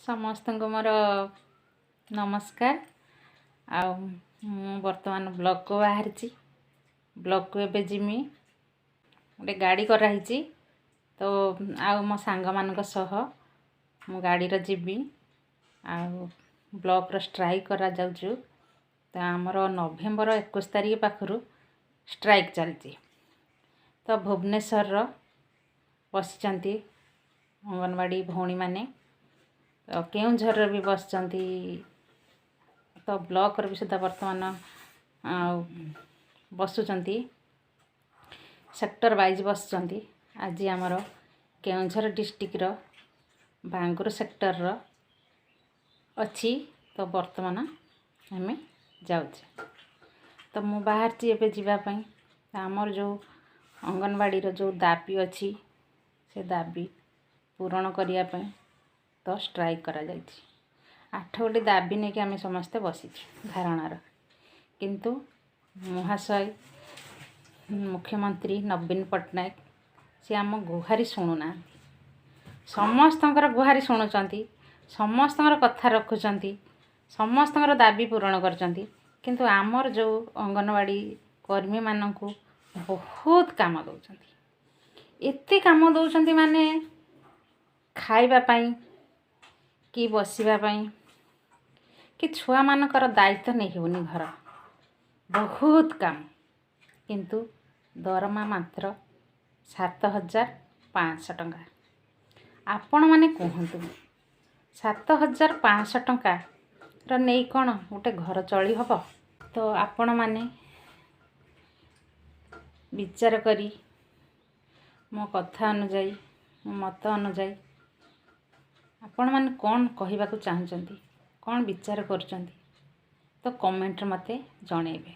ସମସ୍ତଙ୍କୁ ମୋର ନମସ୍କାର। ଆଉ ମୁଁ ବର୍ତ୍ତମାନ ବ୍ଲକକୁ ବାହାରିଛି। ବ୍ଲକକୁ ଏବେ ଯିମି। ଗୋଟେ ଗାଡ଼ି କରାହେଇଛି ତ, ଆଉ ମୋ ସାଙ୍ଗମାନଙ୍କ ସହ ମୁଁ ଗାଡ଼ିର ଯିବି। ଆଉ ବ୍ଲକର ଷ୍ଟ୍ରାଇକ୍ କରାଯାଉଛୁ ତ, ଆମର ନଭେମ୍ବର 21 ତାରିଖ ପାଖରୁ ଷ୍ଟ୍ରାଇକ୍ ଚାଲିଛି ତ। ଭୁବନେଶ୍ୱରର ବସିଛନ୍ତି ଅଙ୍ଗନବାଡ଼ି ଭଉଣୀମାନେ ତ, କେଉଁଝରରେ ବି ବସିଛନ୍ତି ତ, ବ୍ଲକର ବି ସୁଦ୍ଧା ବର୍ତ୍ତମାନ ଆଉ ବସୁଛନ୍ତି, ସେକ୍ଟର ୱାଇଜ୍ ବସିଛନ୍ତି। ଆଜି ଆମର କେଉଁଝର ଡିଷ୍ଟ୍ରିକ୍ଟର ବାଙ୍ଗୁର ସେକ୍ଟରର ଅଛି ତ, ବର୍ତ୍ତମାନ ଆମେ ଯାଉଛେ ତ। ମୁଁ ବାହାରିଛି ଏବେ ଯିବା ପାଇଁ। ଆମର ଯେଉଁ ଅଙ୍ଗନବାଡ଼ିର ଯେଉଁ ଦାବି ଅଛି, ସେ ଦାବି ପୂରଣ କରିବା ପାଇଁ ତ ଷ୍ଟ୍ରାଇକ୍ କରାଯାଇଛି। 8 ଗୋଟି ଦାବି ନେଇକି ଆମେ ସମସ୍ତେ ବସିଛୁ ଧାରଣାର। କିନ୍ତୁ ମହାଶୟ ମୁଖ୍ୟମନ୍ତ୍ରୀ ନବୀନ ପଟ୍ଟନାୟକ, ସେ ଆମ ଗୁହାରି ଶୁଣୁନାହାନ୍ତି। ସମସ୍ତଙ୍କର ଗୁହାରି ଶୁଣୁଛନ୍ତି, ସମସ୍ତଙ୍କର କଥା ରଖୁଛନ୍ତି, ସମସ୍ତଙ୍କର ଦାବି ପୂରଣ କରୁଛନ୍ତି, କିନ୍ତୁ ଆମର ଯେଉଁ ଅଙ୍ଗନବାଡ଼ି କର୍ମୀମାନଙ୍କୁ ବହୁତ କାମ ଦେଉଛନ୍ତି, ଏତେ କାମ ଦେଉଛନ୍ତି, ମାନେ ଖାଇବା ପାଇଁ କି ବସିବା ପାଇଁ କି ଛୁଆମାନଙ୍କର ଦାୟିତ୍ୱ ନେଇ ହେଉନି। ଘର ବହୁତ କାମ, କିନ୍ତୁ ଦରମା ମାତ୍ର 7500 ଟଙ୍କା। ଆପଣମାନେ କୁହନ୍ତୁ, 7500 ଟଙ୍କାର ନେଇ କ'ଣ ଗୋଟେ ଘର ଚଳି ହେବ? ତ ଆପଣମାନେ ବିଚାର କରି ମୋ କଥା ଅନୁଯାୟୀ, ମୋ ମତ ଅନୁଯାୟୀ ଆପଣମାନେ କ'ଣ କହିବାକୁ ଚାହୁଁଛନ୍ତି, କ'ଣ ବିଚାର କରୁଛନ୍ତି ତ, କମେଣ୍ଟରେ ମୋତେ ଜଣେଇବେ।